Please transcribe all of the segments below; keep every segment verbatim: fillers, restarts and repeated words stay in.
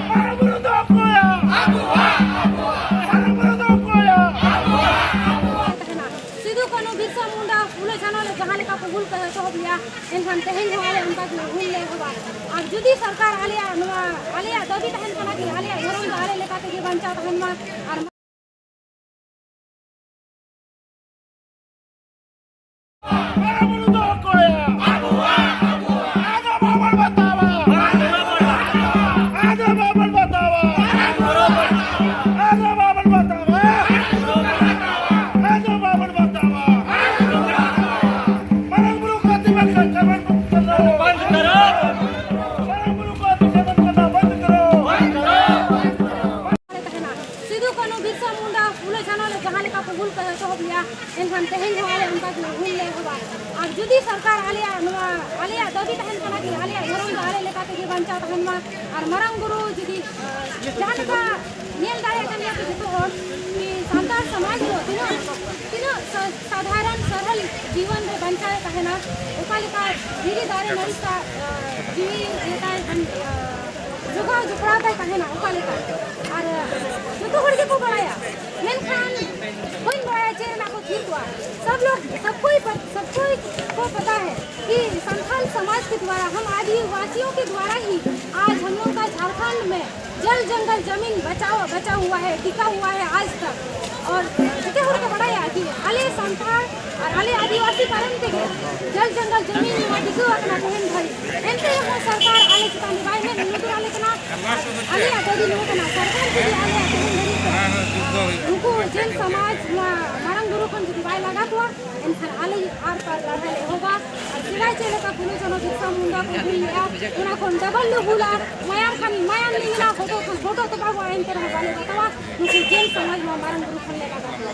ᱢᱟᱨᱟᱝ ᱵᱩᱨᱩ ᱫᱚ ᱚᱠᱚᱭᱟᱜ? ᱢᱟᱨᱟᱝ ᱵᱩᱨᱩ ᱫᱚ ᱚᱠᱚᱭᱟᱜ? ᱛᱟᱦᱮᱱᱟ᱾ ᱥᱤᱫᱩ ᱠᱟᱹᱱᱦᱩ ᱵᱤᱨᱥᱟ ᱢᱩᱱᱰᱟ ᱯᱷᱩᱞᱳ ᱡᱷᱟᱱᱚ ᱞᱮ ᱡᱟᱦᱟᱸ ᱞᱮᱠᱟ ᱠᱚ ᱦᱩᱞ ᱠᱚ ᱮᱛᱚᱦᱚᱵ ᱞᱮᱜᱼᱟ, ᱮᱱᱠᱷᱟᱱ ᱛᱮᱦᱮᱧ ᱦᱚᱸ ᱟᱞᱮ ᱚᱱᱠᱟ ᱜᱮ ᱦᱩᱞ ᱞᱮ ᱮᱦᱚᱵᱟ᱾ ᱟᱨ ᱡᱩᱫᱤ ᱥᱚᱨᱠᱟᱨ ᱟᱞᱮᱭᱟᱜ ᱱᱚᱣᱟ, ᱟᱞᱮᱭᱟᱜ ᱫᱟᱹᱵᱤ ᱛᱟᱦᱮᱱ ᱠᱟᱱᱟ ᱠᱤ ᱟᱞᱮᱭᱟᱜ ᱫᱷᱚᱨᱚᱢ ᱫᱚ ᱟᱞᱮ ᱞᱮᱠᱟ ᱛᱮᱜᱮ ᱵᱟᱧᱪᱟᱣ ᱛᱟᱦᱮᱱ ᱢᱟ, ᱟᱨ ᱢᱟᱨᱟᱝ ᱵᱩᱨᱩ ᱫᱚ ᱚᱠᱚᱭᱟᱜ? ᱟᱫᱚ ᱵᱟᱵᱚᱱ ᱵᱟᱛᱟᱣᱟ᱾ ᱟᱫᱚ ᱵᱟᱵᱚᱱ ᱵᱟᱛᱟᱣᱟ᱾ ᱟᱫᱚ ᱵᱟᱵᱚᱱ ᱵᱟᱛᱟᱣᱟ᱾ ᱟᱫᱚ ᱵᱟᱵᱚᱱ ᱵᱟᱛᱟᱣᱟ᱾ ᱢᱟᱨᱟᱝ ᱵᱩᱨᱩ ᱠᱚ ᱟᱹᱛᱤᱧ ᱠᱟᱱᱟ, ᱵᱚᱱᱫᱷ ᱠᱟᱨᱚ᱾ ᱢᱟᱨᱟᱝ ᱵᱩᱨᱩ ᱠᱚ ᱟᱹᱛᱤᱧ ᱠᱟᱱᱟ, ᱵᱚᱱᱫᱷ ᱠᱟᱨᱚ᱾ ᱛᱟᱦᱮᱱᱟ᱾ ᱥᱤᱫᱩ ᱠᱟᱹᱱᱦᱩ ᱵᱤᱨᱥᱟ ᱢᱩᱱᱰᱟ ᱯᱷᱩᱞᱳ ᱡᱷᱟᱱᱚ ᱞᱮ ᱡᱟᱦᱟᱸ ᱞᱮᱠᱟ ᱠᱚ ᱦᱩᱞ ᱠᱚ ᱮᱛᱚᱦᱚᱵ ᱞᱮᱜᱼᱟ, ᱮᱱᱠᱷᱟᱱ ᱛᱮᱦᱮᱧ ᱦᱚᱸ ᱟᱞᱮ ᱚᱱᱠᱟ ᱜᱮ ᱦᱩᱞ ᱞᱮ ᱮᱦᱚᱵᱟ᱾ ᱟᱨ ᱡᱩᱫᱤ ᱥᱚᱨᱠᱟᱨ ᱟᱞᱮᱭᱟᱜ ᱱᱚᱣᱟ, ᱟᱞᱮᱭᱟᱜ ᱫᱟᱹᱵᱤ ᱛᱟᱦᱮᱱ ᱠᱟᱱᱟ ᱠᱤ ᱟᱞᱮᱭᱟᱜ ᱫᱷᱚᱨᱚᱢ ᱫᱚ ᱟᱞᱮ ᱞᱮᱠᱟ ᱛᱮᱜᱮ ᱵᱟᱧᱪᱟᱣ ᱛᱟᱦᱮᱱ ᱢᱟ, ᱟᱨ ᱢᱟᱨᱟᱝ ᱵᱩᱨᱩ ᱡᱩᱫᱤ, ᱟᱸ, ᱡᱟᱦᱟᱸ ᱞᱮᱠᱟ ᱧᱮᱞ ᱫᱟᱲᱮᱭᱟᱜ ᱠᱟᱱ ᱜᱮᱭᱟ ᱯᱮ ᱡᱚᱛᱚ ᱦᱚᱲ ᱠᱤ ᱥᱟᱱᱛᱟᱲ ᱥᱚᱢᱟᱡᱽ ᱫᱚ ᱛᱤᱱᱟᱹᱜ, ᱛᱤᱱᱟᱹᱜ ᱥᱟ-, ᱥᱟᱫᱷᱟᱨᱚᱱ ᱥᱚᱨᱚᱞ ᱡᱤᱵᱚᱱ ᱨᱮ ᱵᱟᱧᱪᱟᱣ ᱮ ᱛᱟᱦᱮᱱᱟ, ᱚᱠᱟ ᱞᱮᱠᱟ ᱫᱷᱤᱨᱤ ᱫᱟᱨᱮ ᱱᱟᱹᱲᱤ ᱥᱟᱶ, ᱟᱸ, ᱡᱤᱣᱤ ᱞᱮᱠᱟᱭ ᱵᱟᱧ-, ᱟᱸ, ᱡᱚᱜᱟᱣ ᱡᱚᱯᱲᱟᱣ ᱛᱟᱭ ᱛᱟᱦᱮᱱᱟ ᱚᱠᱟ ᱞᱮᱠᱟ᱾ ᱟᱨ ᱡᱚᱛᱚ ᱦᱚᱲ ᱜᱮᱠᱚ ᱵᱟᱲᱟᱭᱟ, ᱢᱮᱱᱠᱷᱟᱱ ᱵᱟᱹᱧ ᱵᱟᱲᱟᱭᱟ ᱪᱮᱫ ᱨᱮᱱᱟᱜ ᱠᱚ ᱛᱷᱤᱨ ᱠᱚᱣᱟ᱾ सब लोग, सबको ही पत-, सबको ही को पता है कि संथाल समाज के द्वारा, हम आदिवासियों के द्वारा ही आज हम लोग का झारखंड में जल जंगल जमीन बचाओ, बचा हुआ है, टिका हुआ है आज तक। और ᱡᱚᱛᱚ ᱦᱚᱲ ᱠᱚ ᱵᱟᱲᱟᱭᱟ ᱠᱤ ᱟᱞᱮ ᱥᱟᱱᱛᱟᱲ ᱟᱨ ᱟᱞᱮ ᱟᱹᱫᱤᱵᱟᱹᱥᱤ ᱠᱟᱨᱚᱱ ᱛᱮᱜᱮ ᱡᱚᱞ ᱡᱚᱝᱜᱚᱞ ᱡᱚᱢᱤᱱ ᱱᱚᱣᱟ ᱴᱤᱠᱟᱹᱣ ᱟᱠᱟᱱᱟ ᱛᱮᱦᱮᱧ ᱫᱷᱟᱹᱨᱤᱡ᱾ ᱮᱱᱛᱮ ᱨᱮᱦᱚᱸ ᱥᱚᱨᱠᱟᱨ ᱟᱞᱮ ᱪᱮᱛᱟᱱ ᱨᱮ ᱵᱟᱭ ᱢᱮᱫ ᱞᱩᱛᱩᱨ ᱟᱞᱮ ᱠᱟᱱᱟ᱾ ᱟᱞᱮᱭᱟᱜ ᱫᱟᱹᱵᱤ ᱱᱚᱣᱟ ᱠᱟᱱᱟ, ᱥᱚᱨᱠᱟᱨ ᱡᱩᱫᱤ ᱟᱞᱮᱭᱟᱜ ᱛᱮᱦᱮᱧ ᱫᱷᱟᱹᱨᱤᱡ ᱛᱮ ᱱᱩᱠᱩ ᱡᱮᱱ ᱥᱚᱢᱟᱡᱽ ᱱᱚᱣᱟ ᱢᱟᱨᱟᱝ ᱵᱩᱨᱩ ᱠᱷᱚᱱ ᱡᱩᱫᱤ ᱵᱟᱭ ᱞᱟᱜᱟ ᱠᱚᱣᱟ, ᱮᱱᱠᱷᱟᱱ ᱟᱞᱮ ᱟᱨ ᱯᱟᱨ ᱞᱟᱜᱟ ᱞᱮ ᱮᱦᱚᱵᱟ᱾ ᱟᱨ ᱥᱮᱫᱟᱭ ᱪᱮᱫ ᱞᱮᱠᱟ ᱯᱷᱩᱞᱳ ᱡᱷᱟᱱᱚ ᱵᱤᱨᱥᱟ ᱢᱩᱱᱰᱟ ᱠᱚ ᱦᱩᱞ ᱞᱮᱜᱼᱟ, ᱚᱱᱟ ᱠᱷᱚᱱ ᱰᱚᱵᱚᱞ ᱞᱮ ᱦᱩᱞᱟ᱾ ᱢᱟᱭᱟᱢ ᱠᱷᱟᱱ ᱢᱟᱭᱟᱢ ᱞᱤᱸᱜᱤᱱᱟ, ᱦᱚᱴᱚᱜ ᱠᱷᱟᱱ ᱦᱚᱴᱚᱜ ᱛᱚᱯᱟᱜᱚᱜᱼᱟ, ᱮᱱᱛᱮ ᱨᱮᱦᱚᱸ ᱵᱟᱞᱮ ᱵᱟᱛᱟᱣᱟ᱾ ᱱᱩᱠᱩ ᱡᱮᱱ ᱥᱚᱢᱟᱡᱽ ᱱᱚᱣᱟ ᱢᱟᱨᱟᱝ ᱵᱩᱨᱩ ᱠᱷᱚᱱ ᱞᱮ ᱞᱟᱜᱟ ᱠᱚᱣᱟ᱾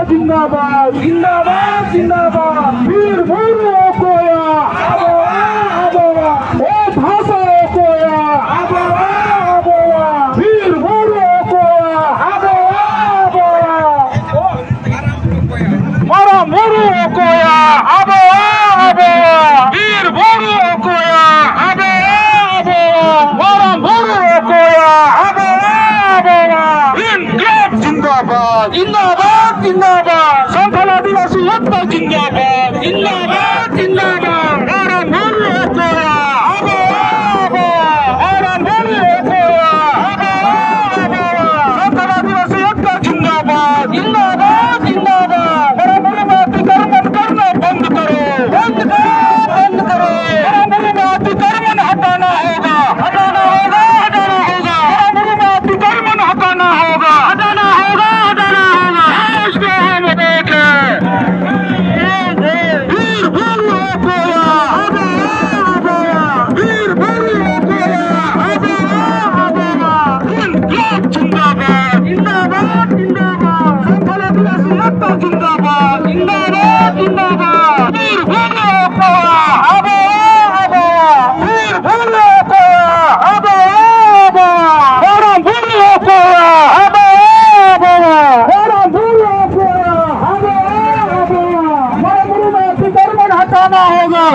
ᱡᱤᱱᱫᱟᱵᱟᱫ, ᱡᱤᱱᱫᱟᱵᱟᱫ, ᱡᱤᱱᱫᱟᱵᱟᱫ᱾ ᱵᱤᱨ ᱵᱩᱨᱩ ᱚᱠᱚᱭᱟᱜ? ᱟᱵᱚᱣᱟᱜ, ᱟᱵᱚᱣᱟᱜ᱾ ᱚᱛ ᱦᱟᱥᱟ ᱚᱠᱚᱭᱟᱜ? ᱟᱵᱚᱣᱟᱜ, ᱟᱵᱚᱣᱟᱜ᱾ ᱵᱤᱨ ᱵᱩᱨᱩ ᱚᱠᱚᱭᱟᱜ? ᱟᱵᱚᱣᱟᱜ, ᱟᱵᱚᱣᱟᱜ᱾ ᱢᱟᱨᱟᱝ ᱵᱩᱨᱩ ᱚᱠᱚᱭᱟᱜ? ᱟᱵᱚᱣᱟᱜ, ᱟᱵᱚᱣᱟᱜ᱾ ᱵᱤᱨ ᱵᱩᱨᱩ ᱚᱠᱚᱭᱟᱜ? ᱟᱵᱚᱣᱟᱜ, ᱟᱵᱚᱣᱟᱜ᱾ ᱢᱟᱨᱟᱝ ᱵᱩᱨᱩ ᱚᱠᱚᱭᱟᱜ? ᱟᱵᱚᱣᱟᱜ, ᱟᱵᱚᱣᱟᱜ᱾ ᱤᱱᱠᱞᱟᱵ ᱡᱤᱱᱫᱟᱵᱟᱫ, ᱡᱤᱱᱫᱟᱵᱟᱫ, ᱡᱤᱱᱫᱟᱵᱟᱫ᱾ ᱥᱟᱱᱛᱟᱲ ᱟᱹᱫᱤᱵᱟᱹᱥᱤ ᱮᱠᱛᱟ ᱡᱤᱱᱫᱟᱵᱟᱫ, ᱡᱤᱱᱫᱟᱵᱟᱫ, ᱡᱤᱱᱫᱟᱵᱟᱫ᱾ ᱢᱟᱨᱟᱝ ᱵᱩᱨᱩ ᱚᱠᱚᱭᱟᱜ? ᱟᱵᱚᱣᱟᱜ, ᱟᱵᱚᱣᱟᱜ᱾ ᱢᱟᱨᱟᱝ ᱵᱩᱨᱩ ᱚᱠᱚᱭᱟᱜ? ᱟᱵᱚᱣᱟᱜ, ᱟᱵᱚᱣᱟᱜ᱾ ᱥᱟᱱᱛᱟᱲ ᱟᱹᱫᱤᱵᱟᱹᱥᱤ ᱮᱠᱛᱟ ᱡᱤᱱᱫᱟᱵᱟᱫ, ᱡᱤᱱᱫᱟᱵᱟᱫ, ᱡᱤᱱᱫᱟᱵᱟᱫ᱾ ᱢᱟᱨᱟᱝ ᱵᱩᱨᱩ ᱢᱟ ᱟᱹᱛᱤ ᱠᱟᱨᱢᱟᱱ ᱠᱟᱨᱱᱟ ᱵᱚᱱᱫ ᱠᱟᱨᱚ, ᱵᱚᱱᱫ ᱠᱟᱨᱚ, ᱵᱚᱱᱫ ᱠᱟᱨᱚ। मारा मुरुम का अतिक्रमण हटाना होगा, हटाना होगा, हटाना होगा। मारा मुरुम का अतिक्रमण हटाना होगा, हटाना होगा, हटाना होगा। आज तो हम देखें। वीर बुरु कोया, वीर बुरु कोया। इनकलाब जिंदाबाद, जिंदाबाद, जिंदाबाद। संथाल आदिवासी एकता जिंदाबाद, जिंदाबाद, जिंदाबाद। वीर बुरु कोया, वीर बुरु कोया, मारा मुरुम कोया, मारा मुरुम कोया। मारा मुरुम का अतिक्रमण हटाना होगा।